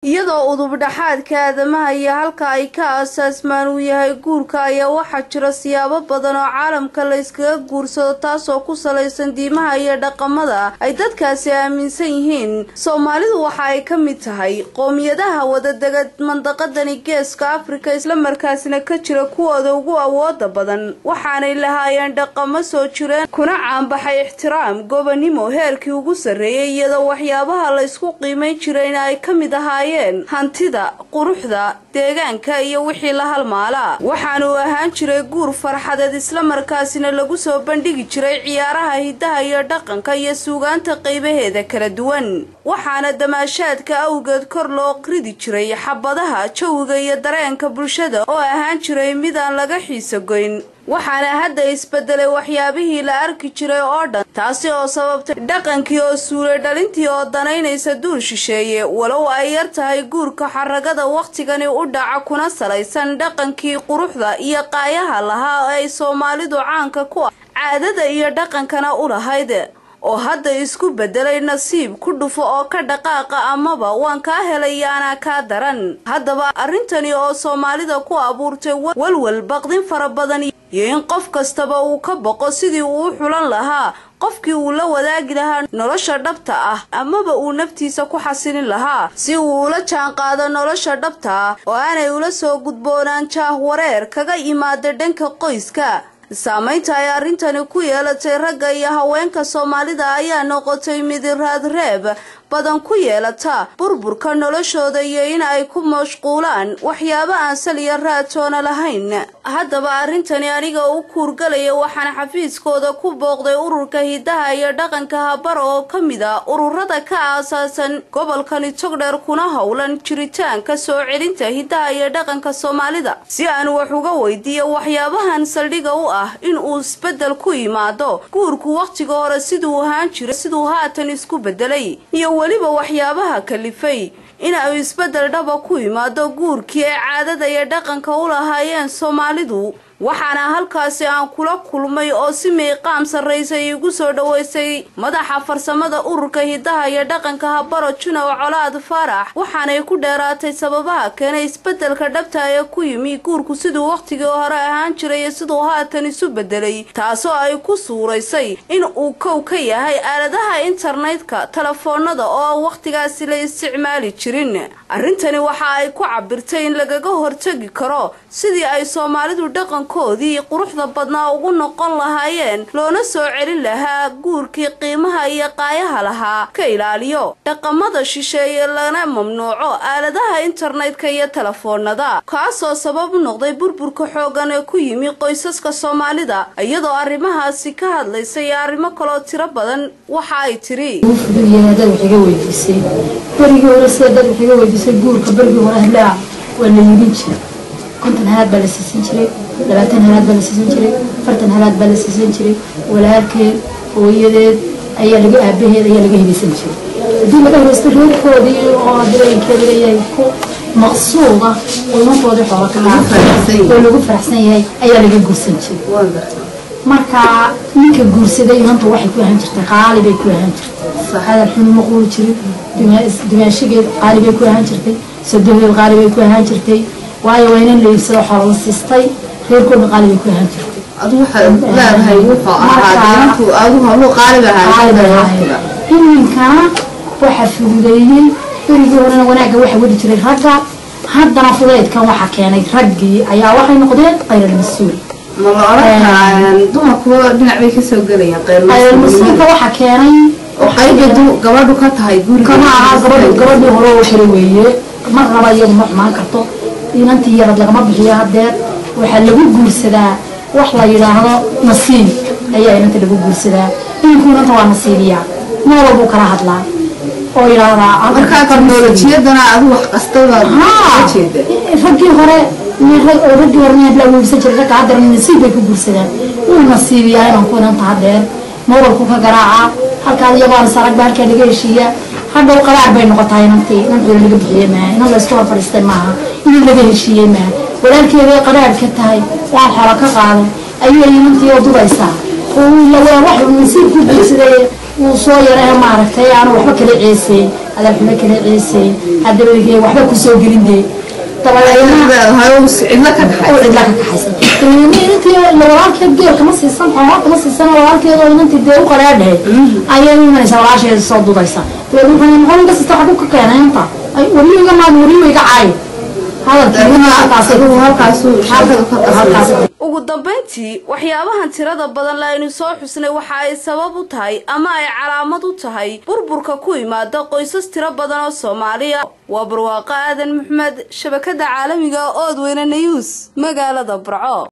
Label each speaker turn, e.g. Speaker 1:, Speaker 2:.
Speaker 1: Iyadoo udub dhaxaadka aadamaha iyo halka ay ka aasaasmaan uu yahay guurka, ayaa waxaa jira siyaabo badan oo caalamka la iskaga guursado, taasoo ku salaysan diimaha iyo dhaqamada ay dadkaasi aaminsan yihiin. Soomaalidu waxa ay ka mid tahay qoomiyadaha wadadega mandaqadani Geeska Afrika, islamarkaasina ka jira kuwooda ugu awooda badan. Waxaanay lahaayeen dhaqamo soo jireen kuna caanbaxay ixtiraam, gobonimo heerkii ugu sarreeyay, iyadoo waxyaabaha la isku qiimayn jirayna ay ka mid ahaayeen hantida, quruxda, deegaanka iyo wixii la halmaalaa. Waxaanuu ahaan jiray guur farxadeed, islamarkaasina lagu soo bandhigi jiray ciyaaraha hidaha iyo dhaqanka iyo suugaanta qaybaheeda kala duwan. Waxaana damaashaadka awgeed kor loo ridi jiray xabadaha, jawiga iyo dareenka bulshada oo ahaan jiray mid aan laga xiiso goyn. Waxaana hadda isbedelay waxyaabihii la arki jiray oo dhan, taasi oo sababtay dhaqankii oo suulay, dhalintii oo danaynaysa duul shisheeye. Walow ay yar tahay guurka xaragada wakhtigani u dhaca kuna salaysan dhaqankii quruxda iyo qaayaha lahaa oo ay Soomaalidu caanka ku ah, caadada iyo dhaqankana u lahayd, oo hadda isku bedelay nasiib ku dhufo oo ka dhaqaaqa, amaba waan kaa helay iyo anaa kaa daran. Haddaba arrintani oo Soomaalida ku abuurtay walwal, baqdin fara badan iyo in qof kastaba uu ka boqo sidii uu u xulan lahaa qofkii uu la wadaagi lahaa nolosha dhabta ah, amaba uu naftiisa ku xasilin lahaa si uu ula jaan qaado nolosha dhabta ah, oo aanay ula soo gudboonaan jaah wareer kaga imaada dhanka qoyska. Saamaynta ay arrintani ku yeelatay ragga iyo haweenka Soomaalida ayaa noqotay mid raadreeb badan ku yeelata burburka noloshooda iyo in ay ku mashquulaan waxyaabo aan sal iyo raadtoona lahayn. Haddaba arrintani aniga u kuurgalaya, waxaana xafiiskooda ku booqday ururka hidaha iyo dhaqanka Habar, oo ka mid a ururada ka aasaasan gobolkani Togdheer kuna howlan jiritaanka soo celinta hidaha iyo dhaqanka Soomaalida, si aan wax uga weydiiyo waxyaabahan saldhiga u ah in uu isbedel ku yimaado guurku, wakhtiga hore siduu ahaan jiray, siduu haatan isku bedelay, iyo weliba waxyaabaha kalifay in ay isbedel dhaba ku yimaado guurkii ay caadada iyo dhaqanka u lahaayeen Soomaalidu. Waxaana halkaasi aan kula kulmay oo si miiqaam sarraysay igu soo dhoweysay madaxa farsamada ururka hidaha iyo dhaqanka Habaro, Junow Colaad Faarax. Waxaanay ku dheeraatay sababaha keenay isbedelka dhabta ee ku yimi guurku, siduu wakhtigii hore ahaan jiray iyo siduu haatan isu bedelay, taasoo ay ku suuraysay in uu kow ka yahay aaladaha internetka, telefoonada oo wakhtigaasi la isticmaali jirin. Arrintani waxa ay ku cabirtay in lagaga hortagi karo sidii ay Soomaalidu dhaqankoodii quruxda badnaa ugu noqon lahaayeen, loona soo celin lahaa guurkii qiimaha iyo qaayaha lahaa, ka ilaaliyo dhaqamada shisheeye, lana mamnuuco aaladaha internetka iyo telefoonada, kaasoo sabab u noqday burburka xoogan ee ku yimi qoysaska Soomaalida. Iyadoo arrimahaasi ka hadlaysa iyo arrimo kaloo tiro badan, waxa ay tiri:
Speaker 2: Dad wax iga weydiisay berigii hore, sida dad wax iga weydiisay guurka berigii hore, hadlaa waa la iibin jiray. 50 halaad baa la siisan jiray, 20 halaad baa la siisan jiray, 40 halaad baa la siisan jiray. Walaalkeed, hooyadeed ayaa laga, aabaheed ayaa laga helaysan jiray. Haddii laga helaysto, reerkoodii oo dareenkeeda leeyahay ku maqsuud ah oo imankoodii xoola ka qaatay oo lagu faraxsan yahay ayaa laga guursan jiray. Marka ninka guursaday inanta waxay ku ahaan jirtay qaali bay ku ahaan jirtay, hadal xun ma quuri jirin. Dumaashigeed qaali bay ku ahaan jirtay, sadoheed qaali bay ku ahaan jirtay, waayo waa inan la iibsado, xoola la siistay, reerkoodna qaali bay ku ahaan jirtay.
Speaker 3: Adu waxaad leedahay wuxuu ahaa inantu adu hawlu qaali bay
Speaker 2: qaali bay
Speaker 3: ahayd.
Speaker 2: Ahayd. Iminkana waxa fududeeyey, berigii horena wanaagga waxa wadi jiray ragga, haddana fudaydkan waxa keenay raggii ayaa waxay noqdeen qayral mas-uul.
Speaker 3: Ma la oran karaa dumarku dhinac bay kasoo gelayaan
Speaker 2: qayral mas-uulka waxa keenay
Speaker 3: oo qayba gabadhu ka tahay guriga?
Speaker 2: Kama aha gabadhu, gabadhii hore oo xiray weeye, mar raba iyadu ma xumaan karto. Inantii yarad lagama bixiyo haddeer, waxaa lagu guursadaa wax la yidhaahdo nasiib ayaa inanta lagu guursadaa. Ininku inanta waa nasiibiyaa, meel walbuu kala hadlaa oo yidhaahdaa.
Speaker 3: Markaa teknolojiyadana adu wax qastay baad uga jeeda.
Speaker 2: Raggii hore, raggii hore nin la guursan jiray, ragga haddeer nasiib bay ku guursadaan. Wuu nasiibiyaa inanku inanta haddeer, mobilku ka garaaca halkaa, iyagoo sarag baa halkaa laga heshiiya. Hadhow qaraar bay noqotaa inantii, inan xoolo laga bixiyey maaha, inan la isku hor fadhiistay maaha, inan laga heshiiyey maaha, walaalkeeday qaraar ka tahay waan xoolo ka qaaday ayay inantii oo dudaysaa oo ila waa wax nasiib ku guursaday. Wuu soo yarahe, maaragtay, aanu waxba kala ceeseyn. Hadal xumo kale ciisayn, haddaba waxba kusoo gelin dee. Dabadeedna
Speaker 3: cidla ka
Speaker 2: oo cidla ka kaxaysan. Dabadeedna inantii la walaalkeed geel kama siisan, xoolaa kama siisan, walaalkeed oo inantii dee u qaraadhahay ayay u imanaysaa, walaasheeda soo dudaysa. Dabadeedna wuxuu muxuu iga siista, xaguu ka keenay inta ay wariyo iga maad, wariyo iga caayo hadalkii.
Speaker 1: Ugu dambayntii, waxyaabahan tirada badan la aynu soo xusnay waxa ay sabab u tahay ama ay calaamad u tahay burburka ku imaada qoysas tiro badan oo Soomaaliya. Waa Barwaaqo Aadan Maxmed, shabakada caalamiga Oodweyne News, magaalada Burco.